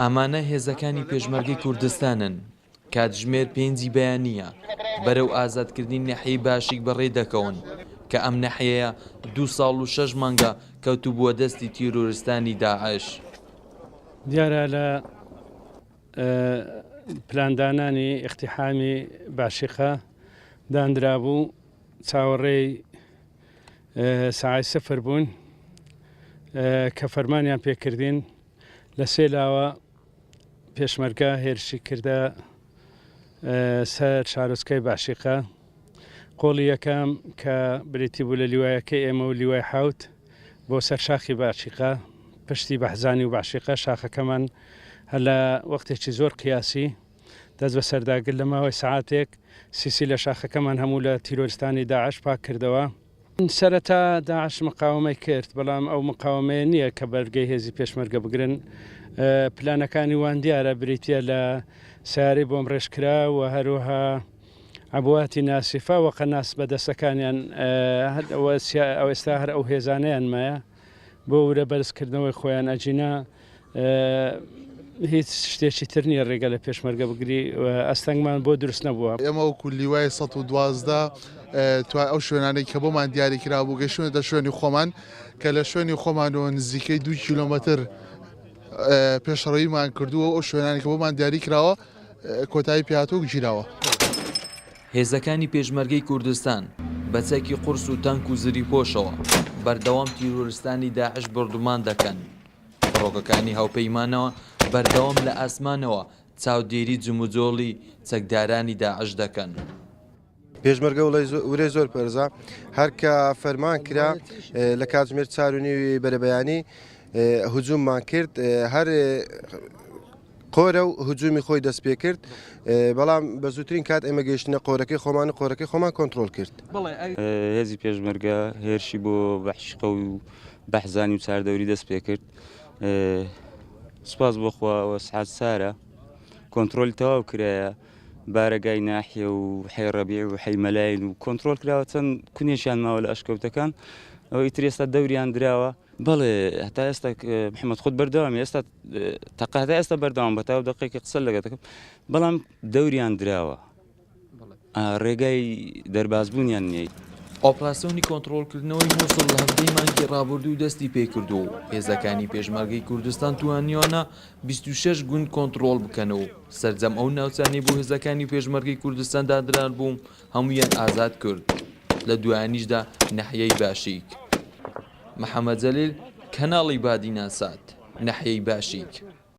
ئەمانە هێزەکانی پێشمەرگەی کوردستانن، کاتژمێر پێنجی بەیانییە بەرەو ئازادکردنی ناحیەی باشیک بەڕێ دەکەون، کە ئەم ناحیەیە دوو ساڵ و شەش مانگە کەوتبووە دەستی تیرۆرستانی داعش. دیارە لە پلاندانانی ئیقتیحامی باشیقە داندرابوو، چاوەڕێی سەعای سفر بوون کە فەرمانیان پێکردین لە سێ لاوە پێشمەرگە هێرشی کردە سەر شارۆچکەی باشیقە قۆڵی یەکەم کە بریتی بوو لە لیوایەکەی ئێمە و لیوای حوت بۆ سەر شاخی باشیقە پشتی بەحزانی و باشیقە شاخەکەمان هەر لە وەختێکی زۆر قیاسی دەست بەسەرداگرت لە ماوەی سەعاتێک سیسی لە شاخەکەمان هەموو لە تیرۆرستانی داعش پاک کردەوە. سەرەتا داعش مقاوەمەی کرد، بەڵام ئەو مقاوەمەیە نییە کە بەرگەی هێزی پێشمەرگە بگرن. پلانەکانی وان دیارە بریتییە لە سەیارەی بۆمبڕێژکراو و هەروەها عەبواتی ناسیفە و قەناس بەدەستەکانیان ئێستا هەر ئەو هێزانەیان مایە. بۆ ورە بەرز کردنەوەی خۆیان ئەگینا هیچ شتێکی تر نییە ڕێگە لە پێشمەرگە بگری ئەستەنگمان بۆ دروست نەبووە. ئێمە وەکو لیوای 112 توای ئەو شوێنانەی کە بۆمان دیاری کرابوو گەیشتوونەتە شوێنی خۆمان کە لە شوێنی خۆمانەوە نزیکەی دوو کیلۆمەتر پێشڕەویمان کردووە و ئەو شوێنانی کە بۆمان دیاری کراوە کۆتایی پێهاتووە و گیراوە. هێزەکانی پێشمەرگەی کوردستان بە چەکی قورس و تانک و زریپۆشەوە بەردەوام تیرۆرستانی داعش بۆردومان دەکەن. فڕۆکەکانی هاوپەیمانەوە بەردەوام لە ئاسمانەوە چاودێری جموجۆڵی چەکدارانی داعش دەکەن. پێشمەرگە ورەی زۆر پەرزە هەر کە فەرمان کرا لە کاتژمێر چار و نیوی بەرەبەیانی هجووممان کرد هەر قۆرە و هجومی خۆی دەست پێ کرد بەڵام بە زووترین کات ئێمە گەیشتنە قۆرەکەی خۆمان و قۆرەکەی خۆمان کۆنترۆل کرد. هێزی پێشمەرگە هێرشی بۆ بەحشیقە و بەحزانی و چاردەوری دەست پێ کرد سوپاس بۆ خوا ئەوە سعات سارە کۆنترۆلی تەواو کرایە بارەگای ناحیە و حەی ڕەبیع و حەی مەلاین و کۆنترۆل کراوە چەند کونێکیان ماوە لە ئەشکەوتەکان ئەوە ئیتر ئێستا دەوریان دراوە بەڵێ هەتا ئێستا محەممەد خۆت بەردەوامی ئێستا تەقە هەتا ئێستا بەردەوام بە تاو دەقێکی قسە لەگە دەکەم بەڵام دەوریان دراوە ڕێگای دەربازبوونیان نییە. ئۆپراسیۆنی کۆنتڕۆڵکردنەوەی موسڵ لە هەڤدەی مانگی ڕابردوو دەستی پێکردووە و هێزەکانی پێشمەرگەی کوردستان توانیویانە 26 گوند کۆنتڕۆڵ بکەن و سەرجەم ئەو ناوچانەی بۆ هێزەکانی پێشمەرگەی کوردستان دانرابوو هەموویان ئازاد کرد لە دوایانیشدا ناحیەی باشیک. محەمەد جەلیل، کەناڵی بادینان سات، ناحیەی باشیک.